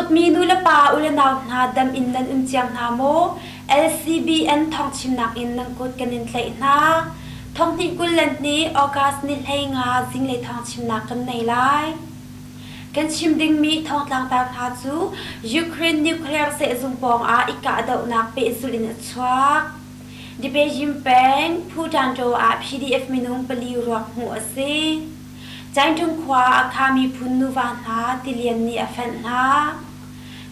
Dawtmi nulepa ulenau hna dam in nan um ciang hna maw? LCBN thawngchimnak in nan kut kan in tlaih hna. Thonghnih 22 August ni 15 zinglei thawngchimnak kan nei lai. Kan chim dingmi thawngtlangtar hna cu Ukraine nuclear sehzung pawngah i kahdohnak pehzulh in a chuak. Dipejim peng Phutanto ah PDF minung pali ruak hmuh a si. Cainṭung khua a kha miphun nuva hna tilian nih a fenh hna.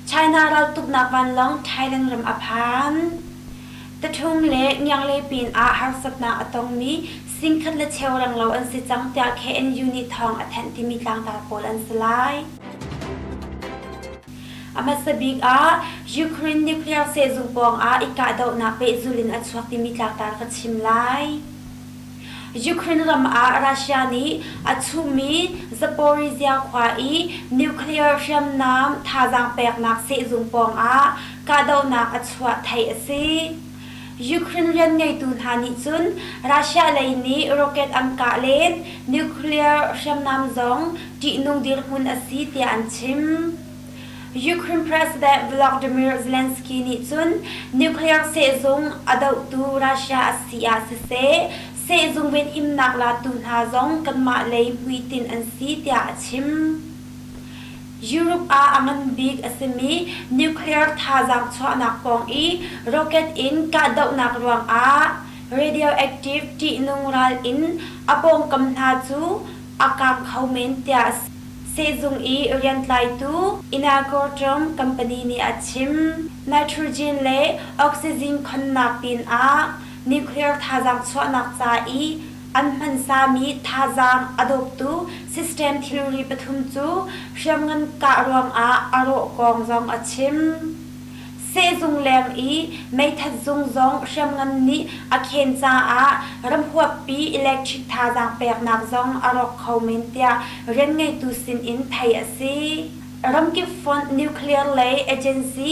China raltuknak vanlawng Thailand ram a phan. Taṭhung le Ngiangle pin ah harsatnak a tongmi singkhat le cheu renglo an si cang tiah KNU nih thawng a thanh timi tlangtar pawl an si lai. A hmasa bik ah Ukraine nuclear sehzung pawng ah i kahdohnak pehzulh in a chuak timi tlangtar ka chim lai. Ukraine ram ah Russia nih a chuhmi Zaporizhzhia khua i nuclear hriamnam thazaang peknak sehzung pawngah kahdohnak a chuah theih a si. Ukraine rianngeitu hna nih cun Russia lei nih rocket an kah len, nuclear hriamnam zong ṭihnung dirhmun a si tiah an chim. Ukraine President Volodymyr Zelensky nih cun nuclear sehzung a dohtu Russia a si ah siseh, sehzung venhimnak latu hna zong kanmah lei hmuitinh an si tiah a chim. Europe ah a ngan bik a simi nuclear thazaang chuahnak pawng i rocket in kahdohnak ruangah radioactive ṭihnung ral in a pawngkam hna cu a kang kho men tiah Sehzung i riantlaitu Inagortom company nih a chim. Nitrogen le oxygen khonnak pinah nuclear thazaang chuahnak ca i an hmansami thazaang a dawptu system thilri pathum cu hriamngan kah ruangah a rawh kong zong a chim. Sehzung leng i meithat zung zong hriamngan nih a khen caah ramhuappi electric thazaang peknak zong a rawk kho men tiah rianngeitu sin in theih a si. Ramkip fonh nuclear lei agency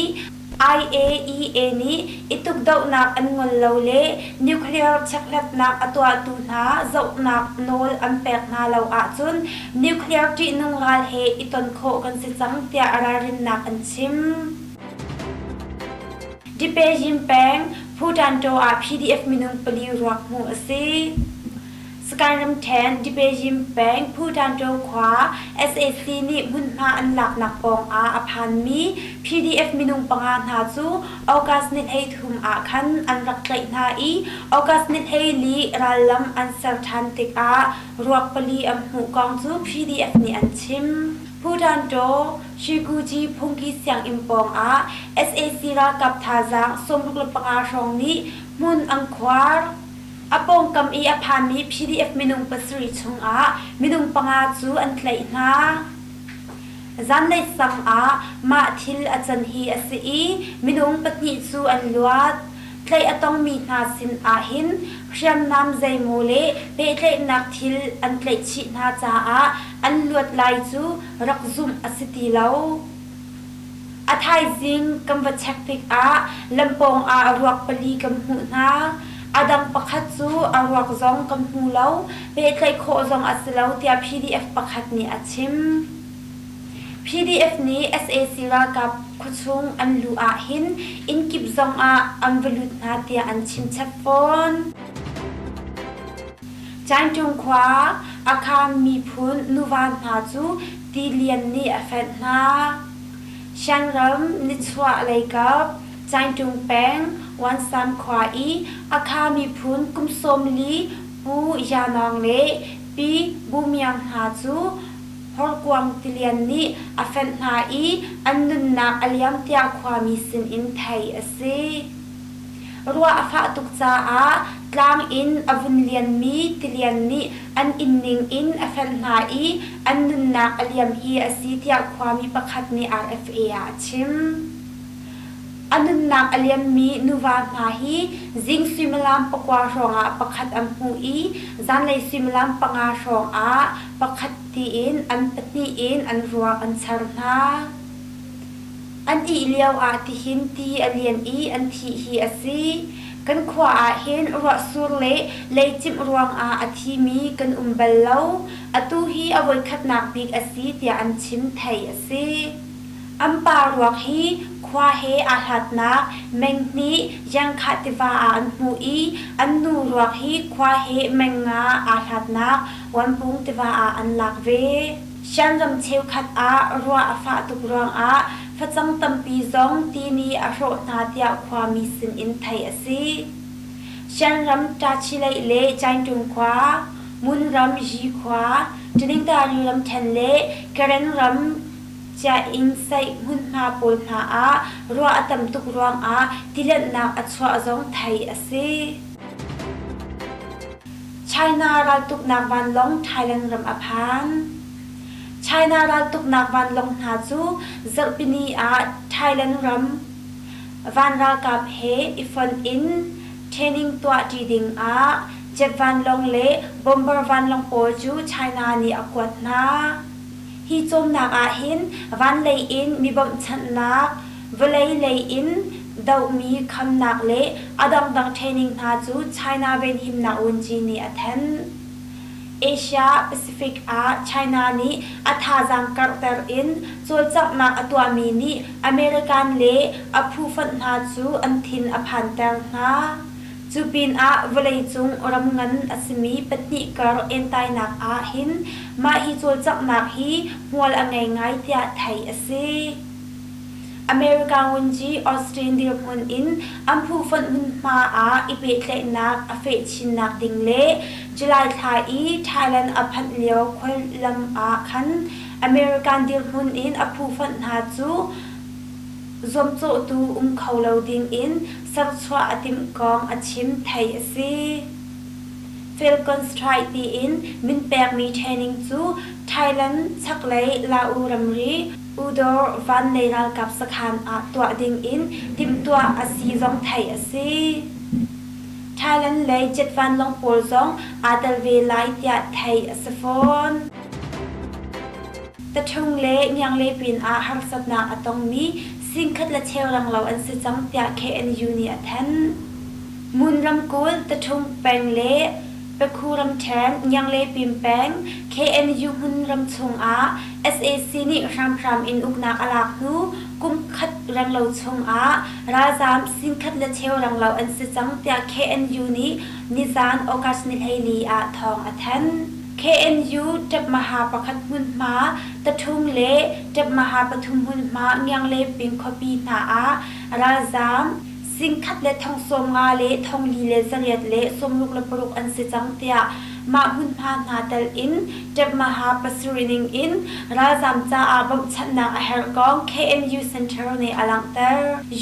IAEA nih i tukdohnak an ngol lo le nuclear chekhlatnak a tuahtu hna zohnak nawl an pek hna lo ahcun nuclear ṭihnung ral he i ton khawh kan si cang tiah ralrinnak an chim. Dipejim peng Phutanto ah PDF minung pali ruak hmuh a si. Sagaing ramṭhen Dipejim peng Phutanto khua sac nih hmunhma an laknak pawng ah a phanmi PDF minung panga hna cu August ni 13 ah khan an rak tlaih hna i August ni 14 rallam an ser ṭhan tikah ruak pali an hmuh kong cu PDF nih an chim. Phutanto Shiguji phungki sianginn pawngah sac ralkap thazaang 65 hrawng nih hmun an khuar. A pawngkam i a phanmi PDF minung pasarih chungah minung panga cu an tlaih hna. Zanlei sang ah mah thil a can hi a si i minung pahnih cu an luat. Tlaih a tongmi hna sin ahhin hriamnam zeimaw le pehtlaihnak thil an tlaihchih hna caah an luat lai cu rak zumh a si ti lo. A thaizing kan va check tikah lampawng ah ruak pali kan hmuh hna. A dang pakhat cu a ruak zong kan hmu lo, pehtlaih khawh zong a si lo tiah PDF pakhat nih a chim. PDF nih sac ralkap khuachung an luh ahhin innkip zongah an va lut hna tiah an chim chap fawn. Cainṭung khua Akha miphun nuva hna cu tilian nih a fenh hna. Shan ram nichuah leikap Cainṭung peng Wansam khua i Akha miphun kum 40 Pu Ya Nawng le Pi Bu Miang hna cu Horkuang tilian nih a fenh hna i an nunnak a liam tiah khuami sinin theih a si. Ruah a fah tuk caah tlang in a vun lianmi tilian nih an inn ning in a fenh hna i an nunnak a liam hi a si tiah khuami pakhat nih RFA ah a chim. A nunnak a liammi nuva hna hi zing suimilam pakua hrawngah pakhat an hmuh i zanlei suimilam panga hrawngah pakhat tiin an pahnih in an ruak an char hna. An ih lioah tihin ti a lian i an thih hi a si. Kan khua ah hin ruahsur le leicimh ruangah a thimi kan um bal lo. Atu hi a voikhatnak bik a si tiah an chim theih a si. An pa ruak hi khua he aa hlatnak meng hnih Yangkhah tiva ah an hmuh i an nu ruak hi khua he meng nga aa hlatnak Wanpung tiva ah an lak ve. Shan ram cheukhat ah ruah a fah tuk ruangah facang tampi zong ti nih a hrawh hna tiah khuami sinin theih a si. Shan ram Tachileih le Caintung khua, Mun ram Yi khua, Taningtari ramṭhen le Karen ram Cia-inn-saih hmunhma pawl hna ah ruah a tam tuk ruangah tilenhnak a chuah zong theih a si. China raltuknak vanlawng Thailand ram a phan. China raltuknak vanlawng hna cu zarhpini ah Thailand ram van ralkap he i fonh in training tuahṭi ding ah jet vanlawng le bomber vanlawng pawl cu China nih a kuat hna. Hi cawmnak ahhin van lei in mi bawmhchanhnak, vawlei lei in dohmi khamnak le a dangdang training hna cu China Venhimnak Vunci nih a thanh. Asia Pacific ah China nih a thazaang karhter in cawlcanghnak a tuahmi nih American le a phufonh hna cu an thin a phanter hna. Cu pinah vawleicung ram ngan a simi pahnih kar entainak ah hin mah hi cawlcanghnak hi hmual a ngei ngai tiah theih a si. America Ngunci Austin dirhmun in an phufonh hmunhma ah i pehtlaihnak a feh chinnak ding le July thla i Thailand a phanh lio khuallam ah khan American dirhmun in a phufonh hna cu zuamcawhtu um kho lo ding in serchuah a timh kong a chim theih a si. Falcon Strike tiin min pekmi training cu Thailand chaklei Lau ramri Udor vanlei ralkap sakhan ah tuah ding in timhtuah a si zong theih a si. Thailand lei jet vanlawng pawl zong aa tel ve lai tiah theih a si fawn. Taṭhung le Ngiangle pinah harsatnak a tongmi singkhat le cheu renglo an si cang tiah KNU nih a thanh. Mun ramkulh Taṭhung peng le Pakhu ramṭhen Ngiangle Pim peng KNU hmun ram chungah sac nih hramhram in uknak a lak hnu kum khat renglo chungah ralzaam singkhat le cheu renglo an si cang tiah KNU nih nizaan August ni 14 ah thawng a thanh. KNU ṭepmaha pakhat hmunhma Taṭhung le ṭepmaha pathum hmunhma Ngiang le Ping khuapi hna ah ralzaam singkhat le thong 50 le thong li le zariat le 66 an si cang tiah mah hmunhma hna tel in ṭepmaha pasarih ning in ralzaam caah bawmhchanhnak a herh kong KNU Center nih a langhter.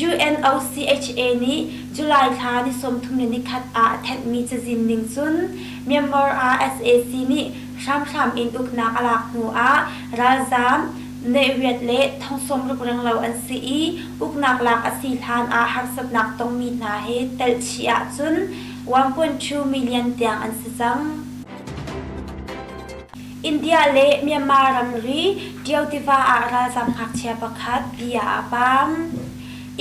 UNOCHA nih July thla ni 31 ah a thenhmi cazin ning cun Myanmar ah sac nih hramhram in uknak a lak hnu ah ralzaam neihriat le thong 60 renglo an si i uknak lak a si hlan ah harsatnak tongmi hna he telhchih ahcun 1.2 million tiang an si cang. India le Myanmar ramri Ṭio tiva ah ralzaam ngakchia pakhat bia a paam.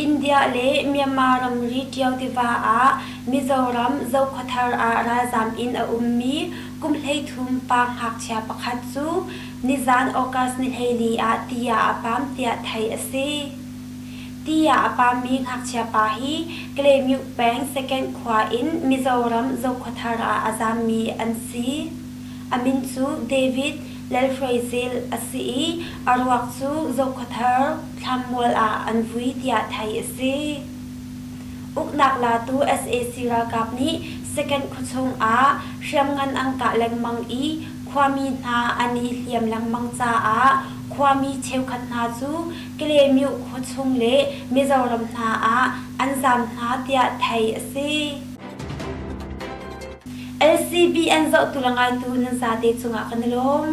India le Myanmar ramri Ṭio tiva ah Mizoram Zokhawthar ah ralzaam in a ummi kum 13 pa ngakchia pakhat cu nizaan August ni 14 ah ti ah a paam tiah theih a si. Ti ah a paammi ngakchia pa hi Kalaymyo peng Second khua in Mizoram Zokhawthar ah a zaammi an si. A min cu David Lalhruaizil a si i a ruak cu Zokhawthar thlammual ah an vui tiah theih a si. Uknak latu sac ralkap nih Second khuachung ah hriamngan an kah lengmang i khuami hna an i hliam lengmang caah khuami cheukhat hna cu Kalaymyo khuachung le Mizoram hna ah an zaam hna tiah theih a si. LCBN zohtu le ngaitu nan zate cungah kan i lawm.